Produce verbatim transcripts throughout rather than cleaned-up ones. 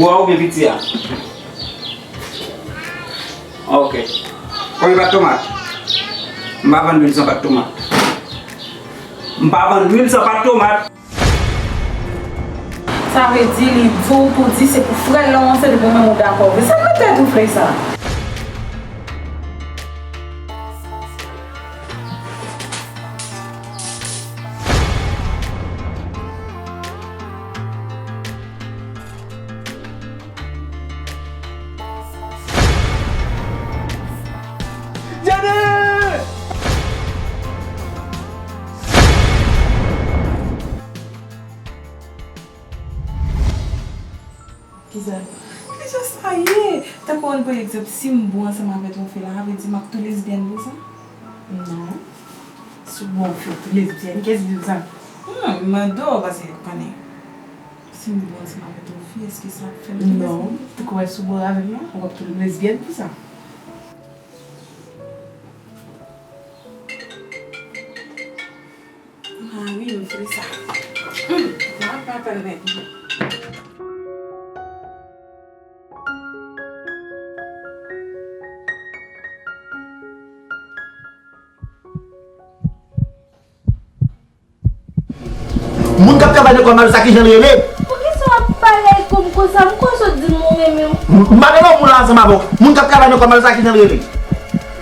Gwo a oubyen piti a? Ok. Konbyen pat tomat? M pa vann lwil san pat tomat. M pa vann lwil san pat tomat. Sa vle di li di w pou di se pou frè l lan w anse depi menm ou dakò vre. Sa mete tou frè sa. Jenny! Kisa? Kisa sa ye? Tankou ann pran egzanp, si m bon ansanm avèk yon fi la, sa vle di m ap tou lesbyèn pou sa? Non. Si w bon, w fè tou lesbyèn, kiyès ki di w sa? Hmm, m mande w paske w konnen. Si m bon ansanm avèk yon fi, èske sa ap fè m tou lesbyèn? Non. Tankou w wè si w bon avè m nan, w ap tou lesbyèn pou sa. Ah wi, m vle sa. Hmm, m ap atann nèg. Moun k ap travay nan lekòl Madosa, kijan l rele? Poukisa w ap pale ak m konsa? M kwè w sot di m ou renmen m. M pa rele w moun la ansanm avè w. Moun k ap travay nan lekòl Madosa, kijan l rele?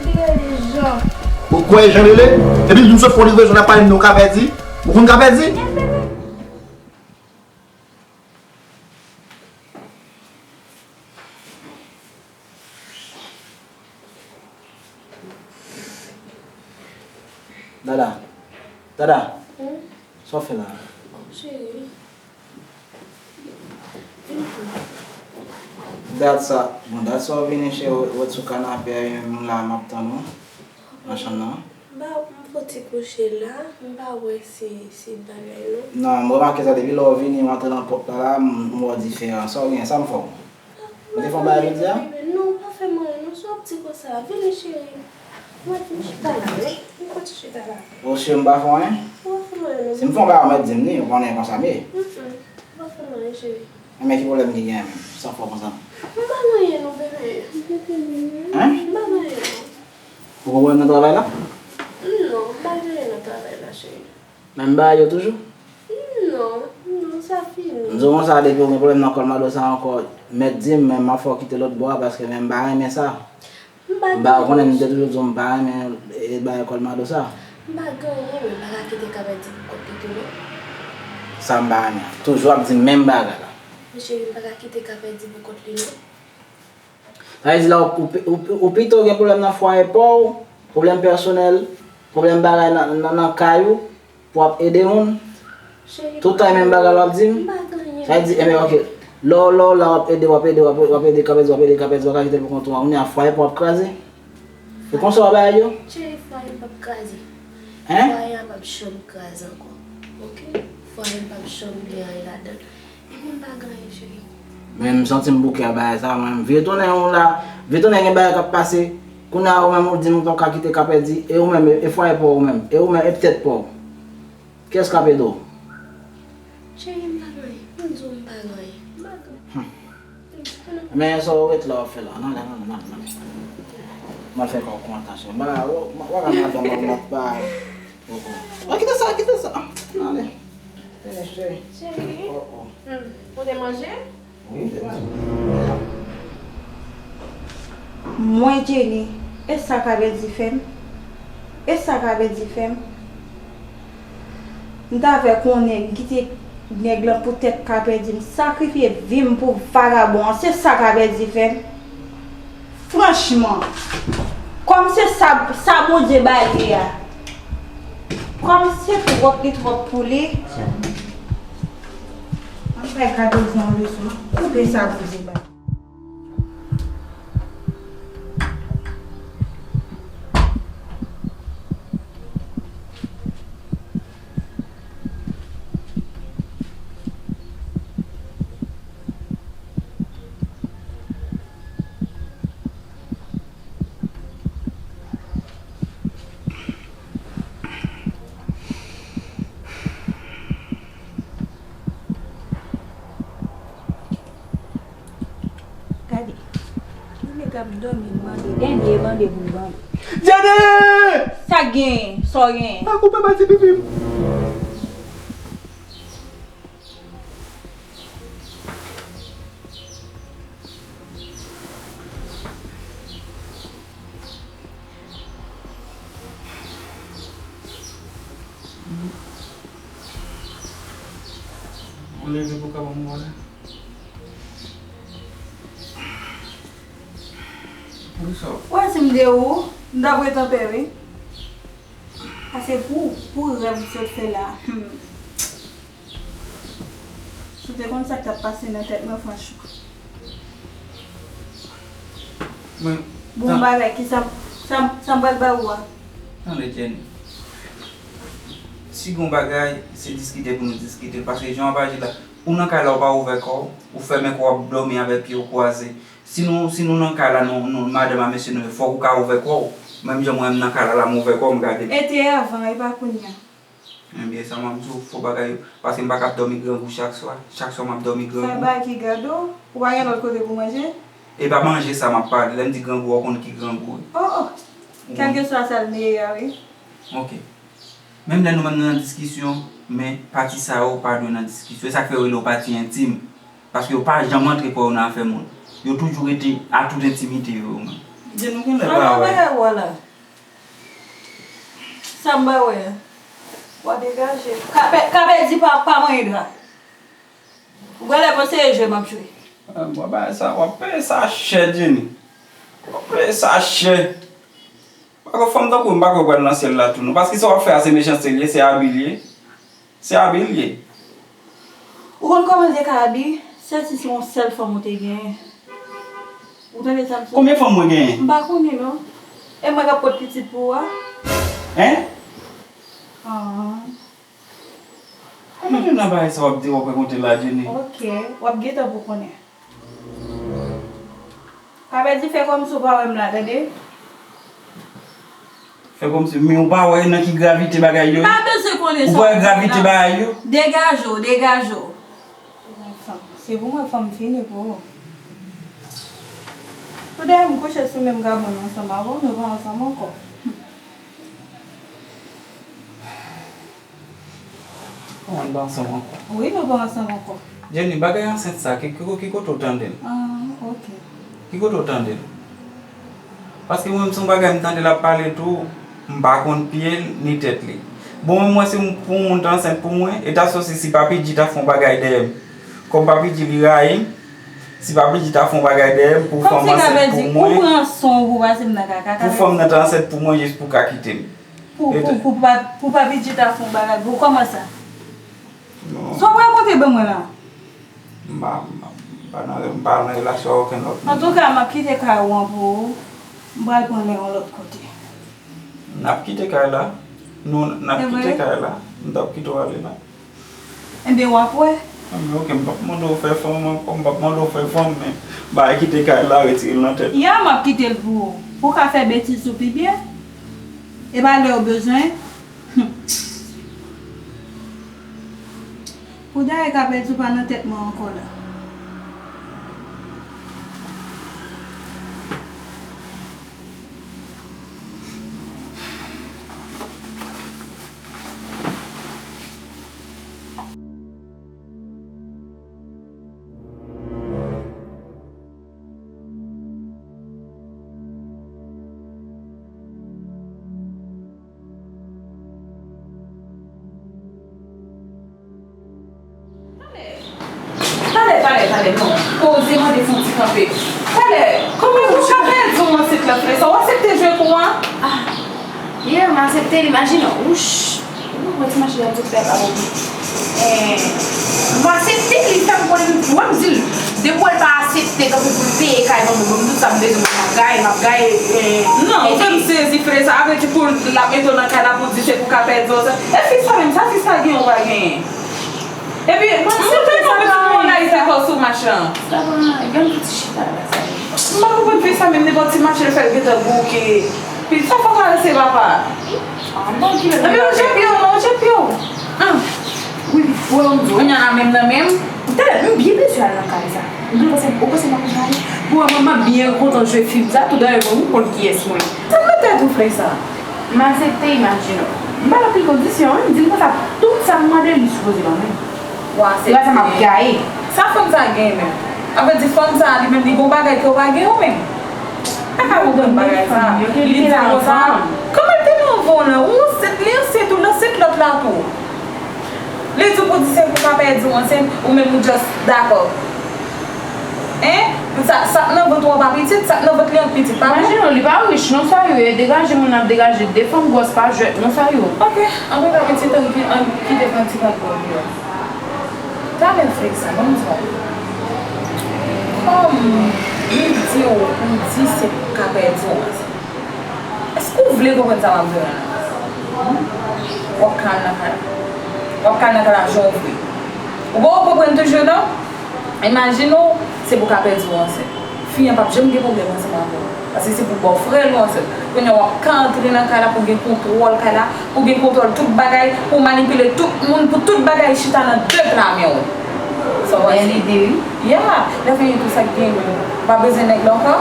Li rele Jan. Ou kwè Jan rele? Epi l di m sot fè yon livrezon, l ap pale m de yon ka pèdi. Ou konn ka pèdi? Dada. Dada. Hmm? Sa w fè la? Cheri. Vin pran. Dat sa, bon, dat sa w vini cheri, w ret sou kanape a, m la, m ap tann ou nan chanm nan. M pa, m fouti kouche la, m pa wè si, si bagay non. Non, m remake sa depi lè w vini, w antre nan pòt la la, m, m wè w diferan. Sa w gen, sa m fè w? Ou te fè yon bagay jodi a? Non, ou pa fè m anyen non, sa w ap di konsa? Vini cheri. Mwen vin chita la, wi. Vin pran ti chita la. Ou si m pa fè w anyen? Ou pa fè m anyen non. Si m fè yon bagay, ou mèt di m li, ou konnen konsa m ye. Mm, mm. Ou pa fè m anyen, cheri. Enben, ki pwoblèm ki genyen menm? Sa w fè w konsa? M pa gen anyen non, bebe. Hein? M pa gen anyen non. Ou gen pwoblèm nan travay la? Non, m pa gen anyen nan travay la, cheri. Menm bagay yo toujou? Non, non, sa fini. M di w konsa, depi w gen pwoblèm nan kòlmado sa ankò, mèt di m, men m ap fè w kite lòt bò a, paske men m pa renmen sa. M pa, ou konnen m te toujou di w m pa renmen, e, bagay kòlmado sa. M pa gen anyen, men m pa ka kite ka pèdi pou kont li tou non. Sa m pa renmen an. Toujou ap di m menm bagay la. Men cheri, m pa ka kite ka pèdi pou kont li non. Sa vle di la, ou, ou, ou, ou pito gen pwoblèm nan fwaye pa w, pwoblèm pèsonèl, pwoblèm bagay nan, nan, nan kay ou, pou w ap ede moun. Cheri, tout tan e menm bagay la w ap di m. M pa gen anyen. Sa vle di, enben, ok. Lè w, lè w la, w ap ede, w ap ede, w ap, w ap ede ka pèdi, w ap ede ka pèdi, w ap ka kite l pou kont ou an. Kounye a, fwaye pa w ap kraze. E konsa w ap bagay yo? Cheri, fwaye pa p kraze. Hein? Fwaye a p ap janm kraze ankò. Ok? Fwaye pa p janm gen anyen ladan l. Epi m pa gen anyen, cheri. Men m santi m bouke a bagay sa, mwen menm. Vye tounen ou la, vye tounen gen bagay k ap pase. Kounye a, ou menm, ou di m ou p ap ka kite ka pèdi. E ou menm, e, e fwaye pa w ou menm. E ou menm, e tèt pa w. Kiyès k ap ede w? Cheri, m pa gen anyen. M di w m pa gen anyen. M pa gen anyen. Hmm. Men sa w ret la w ap fè la. Nan, nan, nan, nan, nan. M al fè kò w kontan, cheri. M pa, w, w, w, madanm mwen, m ap ba. Oh, oh. Oh, kite sa, kite sa. Nan, ale. Vini, cheri. Cheri. Oh, oh. Hmm. Ou te manje? Wi, m te manje. Mwen, Jenny, e sa ka pèdi fè m? E sa ka pèdi fè m? M ta fè konnen m kite nèg lan pou tèt ka pèdi m, sakrifye vi m pou vagabon an, se sa ka pèdi fè m. Franchman, kòm se sa, sa Bondye ba li a, kòm se twòp li twòp pou li, ann bay Kato Jan yon leson, koupe sa Bondye ba li. Ap dòmi, mande, dènye mande pou l ban m. Jenny! Sa k genyen? Sa w genyen? Pa koupe pati pipi m. Ou leve pou ka ban m wè. Wi, sa w. Ou wè si m te ou, m t ap ret anpè, wi. Pase pou, pou rèv ou sot fè la. Hmm. Si w te konn sa k t ap pase nan tèt mwen, franchman. Mwen, bon, tan- bagay, ki sa, sa, sa m pral ba ou a? Tande, Jenny. Si gon bagay, se diskite pou nou diskite l. Paske jan w ap aji la, ou nan kay la, ou pa ouvè kò w, ou fèmen kò w, w ap dòmi avèk pye w kwaze. Si nou, si nou nan kay la, nou, nou, madanm ak mesye nou, fòk ou ka ouvè kò w. Menm jan mwen, m nan kay la, la, m ouvè kò m, gade. E te avan, e pa kounye a. Ebyen, sa m ap di w, fo bagay yo. Paske m pa ka ap dòmi grangou chak swa. Chak swa, m ap dòmi grangou. Sa bagay ki gade w? Ou pa gen lòt kote pou manje? E pa manje sa m ap pale. Lè m di grangou, w konn ki grangou, wi. Oh, oh. Ou konn. Kèlkeswa sa l ye a, wi. Ok. Menm lè nou menm nou nan diskisyon, men pati sa yo pa dwe nan diskisyon. E sa k fè yo rele yo pati entim. Paske yo pa janm antre kò yo nan afè moun. Yo toujou rete a tout entimite yo, yo menm. Di nou genlè pa wè. Sa m ba wè a. W a degaje. Kapè, kapè di pa, pa manyen dra. Ou genlè panse e jwe m ap jwe. Ah, bon, bagay sa, w ap peye sa chè, Jenny. W ap peye sa chè. Pako fanm tankou m, m pa kwè pral nan syèl la tou non. Paske sa w ap fè a, se mechanste l ye, se abi l ye. Se abi l ye. Ou konn kòman l te ka abi? Sèl si se yon sèl fanm ou te genyen. Ou tande sa m di? Konbyen fanm mwen genyen? M pa konnen non. E mwen k ap pot pitit pou ou a? Hein? Ah. Ann nou nan bagay sa w ap di w ap rakonte la, Jenny. Ok, w ap gentan pou konnen. Kapè di fè kòmsi w pa wè m la, tande? Fè kòmsi, men ou pa wè nan ki gravite bagay yo ye? M pa bezwen konnen sa w ap di la. Ou pa wè gravite bagay yo? Degaje w, degaje w. Se pou mwen, fò m fini pou ou. Pou dèyè m kouche sou menm gabon ansanm avè w, nou pa ansanm ankò. Kòman n pa ansanm ankò? Wi, nou pa ansanm ankò. Jenny, bagay ansent sa, ki, ki, ki kote w tande l? Ah, ok. Ki kote w tande l? Paske mwen menm se yon bagay m tande l ap pale tou, m pa konn pye l, ni tèt li. Bon, mwen, mwen, si pou yon moun ta ansent pou mwen, e ta sòsi si Papi G ta fè yon bagay dèyè m. Kòm Papi G li rayi m, si Papi G ta fè yon bagay dèyè m pou fanm ansent pou mwen, pou fanm nan ta ansent pou mwen jis pou ka kite m. Pou, pou, pou pa, pou Papi G ta fè yon bagay pou kòman sa? Non. Sa w rakonte ban mwen la? M pa, m pa, m pa nan, m pa nan relasyon ak okenn lòt moun. Antouka, m ap kite kay ou an pou ou. M pral pran lè yon lòt kote. N ap kite kay la. Nou, n ap kite kay la. M t ap kite w ale la. Ebyen, w ap wè. Ebyen, ok, m p ap mande w fè fanm ankò, m p ap mande w fè fanm, men bagay kite kay la, retire l nan tèt. Ya, m ap kite l pou ou. Pou w ka fè betiz ou pi byen. E pa lè w bezwen. Pou dayè ka pèdi w pa nan tèt mwen ankò la. Talè, talè, talè, talè, non. Poze, mande fè yon ti kanpe. Talè, kòman ou ka pèdi yon ansent la, frè? Sa w aksepte jwe kou an? Ah, yè, m aksepte l, imajine w. Wouch! Ou wè ti machin ap sot fè la, ou. Eh, m aksepte li fè m konnen, m di l, depi w wè l pa aksepte kanpe pou l peye kay ban mwen, ban m tout sa m bezwen, m ap gaye, m ap gaye, eh. Non, ou fè m sezi, frè, sa vle di pou l ap mete w nan kay la pou di se pou ka pèdi w sa. E fi sa menm, sa fi sa gen ou pa genyen? Epi, mwen, se tèlman pitit mwen la, li fè kò sou machan. Sa pa gen pou ti chita la, sa. M pa konprann fi sa menm, nenpòt ti machan l fè l gentan bouke. Pi sa fò karese papa. Ah, bon, ki lè. Ebyen, ou je pye w, non, ou je pye w. An. Wi, wi, wè, m di w. Kounye a la menm nan menm. Talè, m byen bezwen al nan kay sa. Ou panse, ou panse m ap jwe? Bon, mwen, m ap byen kontan jwe fim sa tou, dayè, mwen, ou konn kiyès mwen. Sa k nan tèt ou, frè sa? M aksepte, imajine w. M pa nan pil kondisyon, wi, m di l konsa, tout sa m mande l, li sipoze ban mwen. Ou aksepte. Se pa sa m ap gaye. Sa fanm sa gen menm? Sa vle di fanm sa li menm, li gon bagay ke w pa gen ou menm. Pa ka konprann bagay sa. Li di konsa, kòman l te nan anvan w lan? Ou ansent, li ansent, ou ansent lòt la tou. Li di w pou di se pou pa pèdi w ansent, ou menm ou just dakò. Hein? Sa, sa k nan vant ou an pa pitit, sa k nan vant li an pitit, pa vre? Imajine w, li pa rich non, sa yo ye, degaje moun ap degaje, de fanm gwòs pa jwèt non, sa yo. Ok, anpil pa pitit, ann ki-, ann kite pran ti pat bò deyò. Talè frè sa, ban m di w. Kòm li di w pou di se pou ka pèdi w ansent. Èske w vle konprann sa m ap di w la? W ap ka al nan kay la. W ap ka al nan kay la jan w vle. Ou poko konprann toujou non? Imajine w, se pou ka pèdi w ansent. Fi an p ap janm gen pwoblèm ansanm avè w. Paske se pou ba w frè l ou ansent. Kounye a w ap ka antre nan kay la pou gen kontwòl kay la, pou gen kontwòl tout bagay, pou manipile tout moun, pou tout bagay chita nan de pla men w. Sa w panse? Bèl ide, wi. Ya, lè fini tou sa k gen, ou pa bezwen nèg la ankò?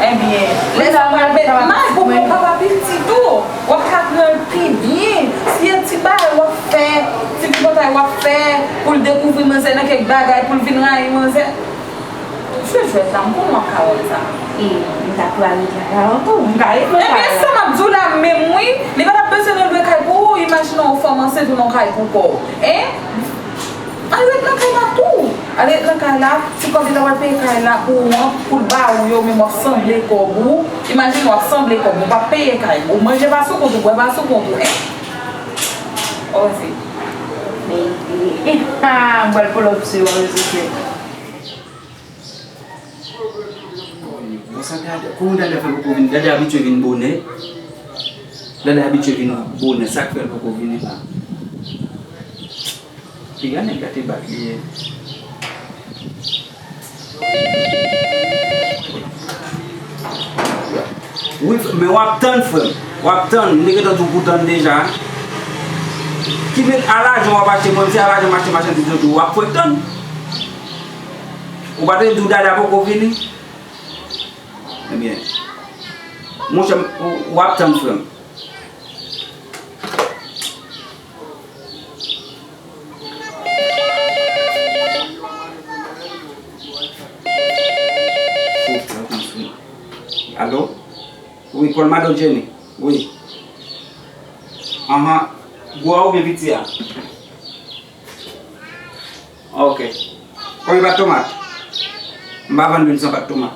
Ebyen, lè sa w pral met may pou papa piti tou, w ap ka pran l pi byen. Si yon ti bagay w ap fè, ti tripotay w ap fè, pou l dekouvri manzè nan kèk bagay, pou l vin rayi manzè. Jwe jwèt la, m konnen w ap ka wè sa. E, m ta pral ret la ankò, m ka ret nan kay la. Ebyen, sa m ap di w la menm, wi. Li pa t ap bezwen nan lwe kay pou ou, imajine w fanm ansent ou nan kay pou kò w. Hein? Al ret nan kay la tou. Al ret nan kay la, ti kòb li ta pral peye kay la pou ou an, pou l ba ou yo, men w ap sanble kòb ou. Imajine w ap sanble kòb ou, w ap peye kay ou. Manje pa sou kont ou, bwè pa sou kont ou, hein? Oze. Men, e, e, ha, m pral pull up sou yo, mesye. Bon, sa Dada, kòman Dada fè poko vini? Dada abitye vin bonè. Dada abitye vin bonè, sa k fè l poko vini la? Piga nèg la te bat li ye. Wi, men w ap tann, frè m. W ap tann. M te gentan di w pou tann deja. Ki men a lajan w ap achte, mwen, se a lajan m achte machandiz yo tou, w ap fèk tann. Ou pa te di w Dada poko vini? Ebyen, monchè, w, w ap tann, frè m. Alo? Wi, Paul Mado Jenny. Wi. Anhan. Gwo a oubyen piti a? Ok. Konbyen pat tomat? M pa vann lwil san pat tomat.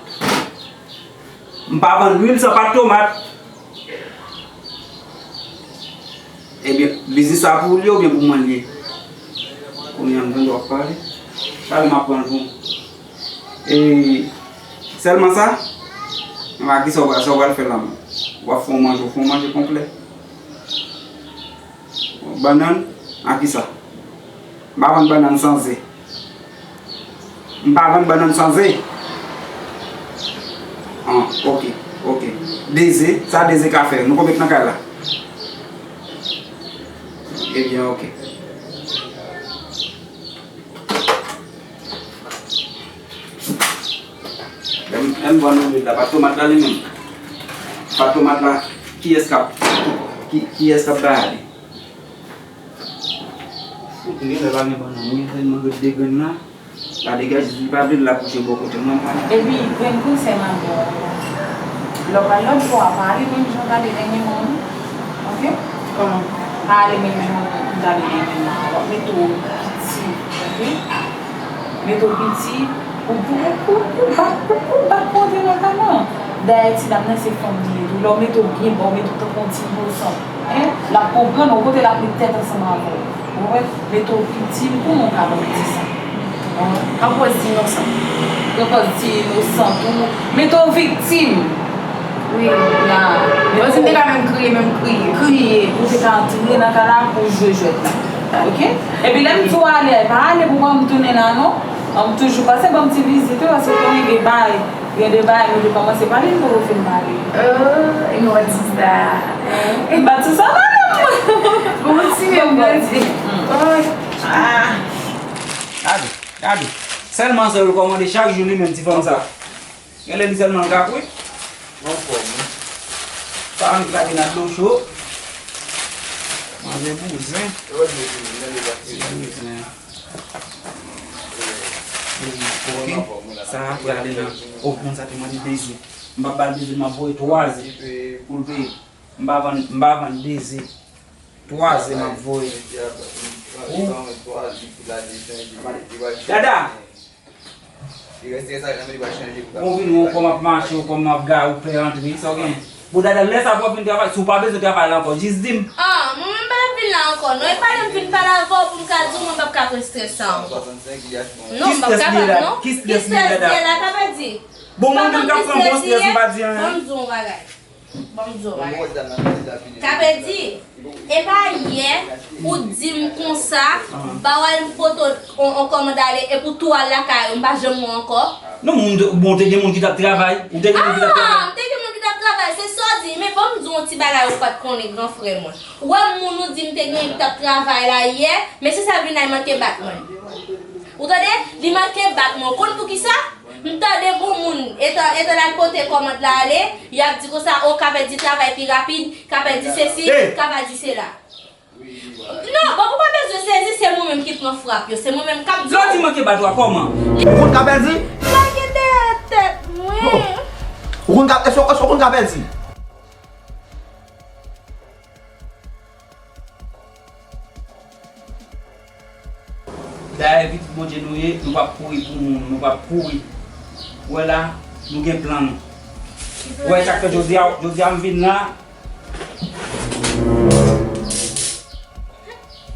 M pa vann lwil san pat tomat. Ebyen, biznis sa pou ou l ye oubyen pou mwen l ye? Kounye a m tande w ap pale. Talè m ap pran l pou ou. E sèlman sa? Anba kisa w pral, sa w pral fè la menm? W ap fè yon manje, w fè yon manje konplè. Bannann? A kisa? M pa vann bannann san ze. M pa vann bannann san ze. Ah, ok, ok. De ze, sa de ze ka fè? Nou konbyen k nan kay la? Ebyen, ok. Lè m, lè m vann lwil la, pa tomat la li menm. Pa tomat la, kiyès k ap, ki, kiyès k ap bay ale? Fout, m genlè pa gen bannann, wi, tèlman grenn de grenn la. La degaje, li pa vle l ap bouche bò kote mwen, pa. Epi, grenn konsèy m ap ba w. Lè w pral lòt bò a, pa ale menm jan w t ale dènyèman an, non. Ok? Kòman? Pa ale menm jan w t ale dènyèman an. W ap mete w piti, ok? Mete w piti, ou, ou, ou, ou bat, ou, ou bat pou antre nan kay la. Dayè, ti dam nan se fanm li ye tou. Lè w mete w byen ba, w mete w tankou yon ti inosan. Hein? L ap konprann ou kote l ap met tèt ansanm avè w. Ou konprann? Mete w piti, m konnen w ka ban m di sa. Pran pòz ti inosan. Pran pòz ti inosan tou. Mete w viktim. Wi. Ya. Mwen di m te ka menm kriye, menm kriye. Kriye. Ou te ka antre nan kay la pou jwe jwèt la. Ok? Epi lè m di w ale, pa ale pou ban m tounen la, non. An, m toujou pase ban m ti vizit, wi, paske konnen gen bay. Gen de bagay nou te kòmanse pale, nou poko fin pale. Oh, e nou pa di sa. M pa di sa, madanm mwen. Kontinye, m pa di. Oy. Ah. Gade, gade. Sèlman sa yo kòmande chak jou li menm ti fanm sa. Genlè li sèlman l ka kwi. Anfòm wi. Pa annik lage nan dlo cho. Manzè bouzen. Manzè bouzen. Ok. Sa a prale nan. Oh, moun sa te mande beze. M pa ba l beze, m ap voye twa ze pou l peye. M pa vann, m pa vann beze. Twa ze m ap voye. Ou. Dada! Ou vini, ou kòm ap mache, ou kòm ap gare, ou pè antre, sa w gen? Bon, Dada, lè sa pou w ap vin travay, si w pa bezwen travay la ankò, jis di m. Ah, mwen menm m pa t ap vin la ankò, non. E pa lè m fin pale avè w pou m ka di w mwen p ap ka pran estrès sa ankò. Non, m p ap kapab, non. Ki estrès li ye la? Ki estrès li ye la, ka pa di. Bon, mwen menm k ap pran bon estrès, m pa di anyen. Ban m di w yon bagay. Ban m di w yon bagay. Kapèdi, e pa yè ou di m konsa, ba w al pote yon, yon kòmand ale, epi w tou al lakay ou, m pa janm wè w ankò. Non, moun te, bon, te gen moun ki t ap travay. Ou te gen moun ki t ap travay. Ah, m te gen moun ki t ap travay, se sa w di, men ban m di w yon ti bagay ou pa t konnen, gran frè mwen. Ou wè moun ou di m te gen ki t ap travay la yè, mesye sa vin la, li manke bat mwen. Ou tande? Li manke bat mwen. Ou konn poukisa? M tande gon moun, etan, etan l al pote kòmand la ale, y ap di konsa, o, Kapèdi travay pi rapid, Kapèdi sesi, Kapèdi sela. Non, bon, ou pa bezwen sezi, se mwen menm ki pran frap yo, se mwen menm k ap di w. Lè w di manke bat ou a, kòman? Ou konn Kapèdi? Lage dèyè tèt mwen. Ou konn Ka-, èske, èske ou konn Kapèdi? Dayè, pitit Bondye nou ye, nou p ap kouri pou moun, nou p ap kouri. Ou wè la, nou gen plan nou. Ou wè sa k fè jodi a, jodi a m vin la.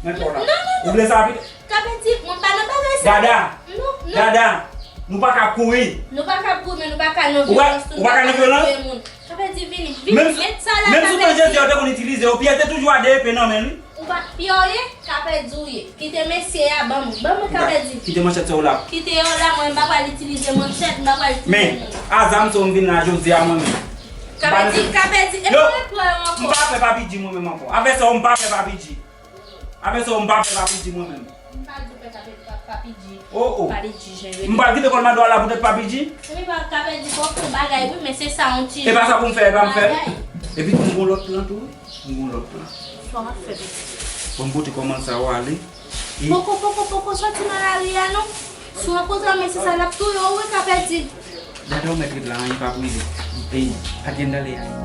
Men kò la. Ou vle sa vit? Kapèdi, mwen pa nan bagay sa. Dada! Non, non. Dada! Nou pa ka kouri. Nou pa ka kouri, men nou pa ka nan vyolans tou, nou pa ka nan vyolans. Kapèdi, vini, vini, met sa la, Kapèdi. Menm sou tan Jezi a, yo te konn itilize yo, Pyè te toujou a de epe nan men li. Ou pa Pyè w ye, Kapèdi w ye. Kite mesye a, ban m, ban mwen Kapèdi. Kite manchèt sa w la. Kite yo la, mwen m pa pral itilize manchèt, m pa pral itilize moun. Men, a zam sa w m vin la jodi a mwen menm. Kapèdi, Kapèdi, e pa mwen pran yo ankò. M pa pè Papi G mwen menm ankò. Avè sa w m pa pè Papi G. Apre sa, m pa pè Papi G mwen menm. M pa di w pè Papi, Papi G. Oh, oh. Papi G, jan yo di. M pral kite kòl mado a la poutèt Papi G. Wi, pa Papi G, fò w fè yon bagay, wi, men se sa yon ti bagay. E pa sa pou m fè, e pa m fè. Epi tou, m gon lòt plan tou, wi. M gon lòt plan. Sa w ap fè, pitit? Bon, m pote kòmand sa yo ale. E poko, poko, poko sòti nan lari a, non. Si w ankontre mesye sa, l ap touye w, wi, Kapèdi. Dada w mèt ret la, anyen p ap rive. Ey, at the end of the day.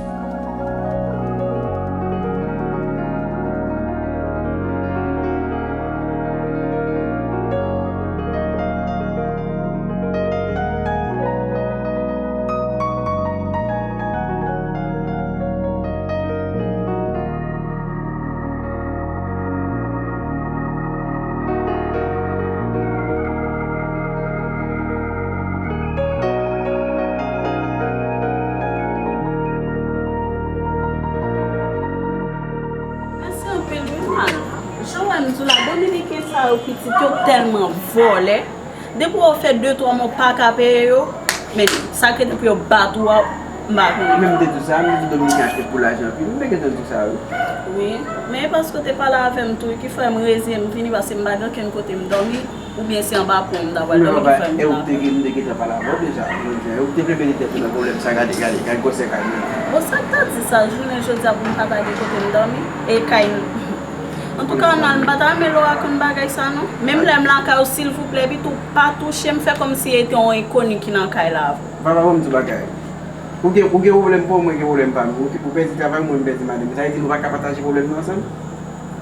Mèsi anpil wi, Mal. Jan w wè m di w la, Dominiken sa yo pitit yo tèlman vòlè. Depi w fè de twa mwa w pa ka peye yo, men sa k rete pou yo bat ou a, m pa konnen. Men m te di w sa, m te di Dominiken achte pou lajan anpil, m te gentan di w sa wi. Wi, men e paske w te pale avè m tou wi ki fè m reziye m vini, paske m pa gen okenn kote m dòmi, oubyen se anba pon m ta pral dòmi ki fè m vin la. E ou te gen, m te gentan pale avè w deja, jodi a, e ou te vle mete tèt ou nan pwoblèm sa, gade, gade, gade gwosè kay mwen. Bon, sa k ta di sa, jounen jodi a pou m pa ta gen kote m dòmi, e kay m. Antouka, Mal, m pa ta renmen lè w rakonn bagay sa non. Menm lè m lakay ou, silvouplè, epi tou, pa touche m, fè kòmsi e te yon enkoni ki nan kay la avè w. Papa, ban m di w bagay. Ou gen, ou gen pwoblèm pa w, mwen gen pwoblèm pa m. Ou, ou pèdi travay ou, mwen m pèdi madanm. Sa vle di nou pa ka pataje pwoblèm nou ansanm?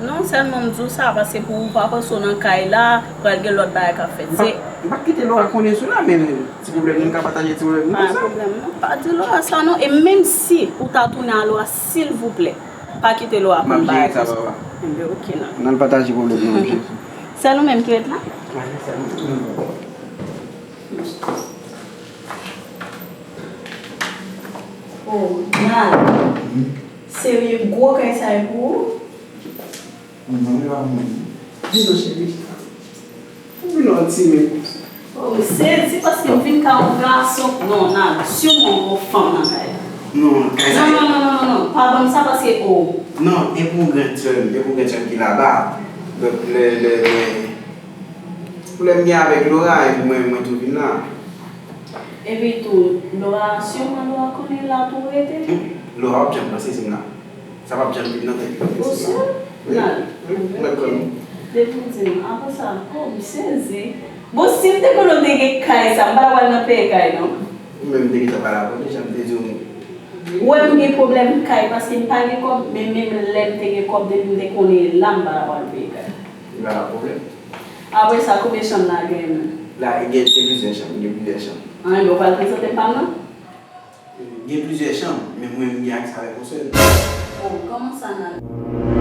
Non, sèlman m di w sa, paske pou ou pa panse w nan kay la, pral gen lòt bagay k ap fèt. M p ap, m p ap kite Laura konnen sou la, men ti pwoblèm nou, nou ka pataje ti pwoblèm nou ansanm. Pa gen pwoblèm non. Pa di Laura sa non, e menm si ou ta tounen a Laura, silvouplè. Pa kite Laura konn bagay konsa. M ap jere sa, papa. Enben, oke, nan. N al pataje pwoblèm nou, Jezi. Sèl ou menm ki ret la? Wi, sèl mwen. Oh, Nal. Serye, gwo kay sa e pou ou? Non, e pa pou mwen. Di non, cheri. Ou vin wè timid konsa. Oh, m sezi paske m vin ka yon gason. Non, Nal, siman w gon fanm nan kay la. Non, kay sa. Non, non, non, non, non, non. Pa ban m sa paske, oh. Non, e pou grand sè m, e pou grand sè m ki laba. Donk, lè, lè, lè, Pwoblèm gen avèk Laura, epi mwen, mwen tou vin la. Epi tou, Laura, siman Laura konnen la tou rete. Laura p ap janm nan sezi m la. Sa p ap janm vin nan tèt li. Ou si? Nan. Mwen konn. Depi w di m, apre sa, oh, m sezi. Bon, si m te konnen w te gen kay sa, m pa t ap pral nan peye kay, non. Ou menm te gentan pale avè w deja, m te di w. Ou wè m gen pwoblèm kay paske m pa gen kòb, men menm lè m te gen kòb, depi m te konnen la, m pa t ap pral peye kay. Li pa la pwoblèm. Apre sa, konbyen chanm la gen menm? La, gen, gen plizyè chanm, gen plizyè chanm. An, ebyen, ou pral prezante m pa m nan? Gen plizyè chanm, men mwen, m gen aksè avèk yon sèl. Oh, kòman sa nan?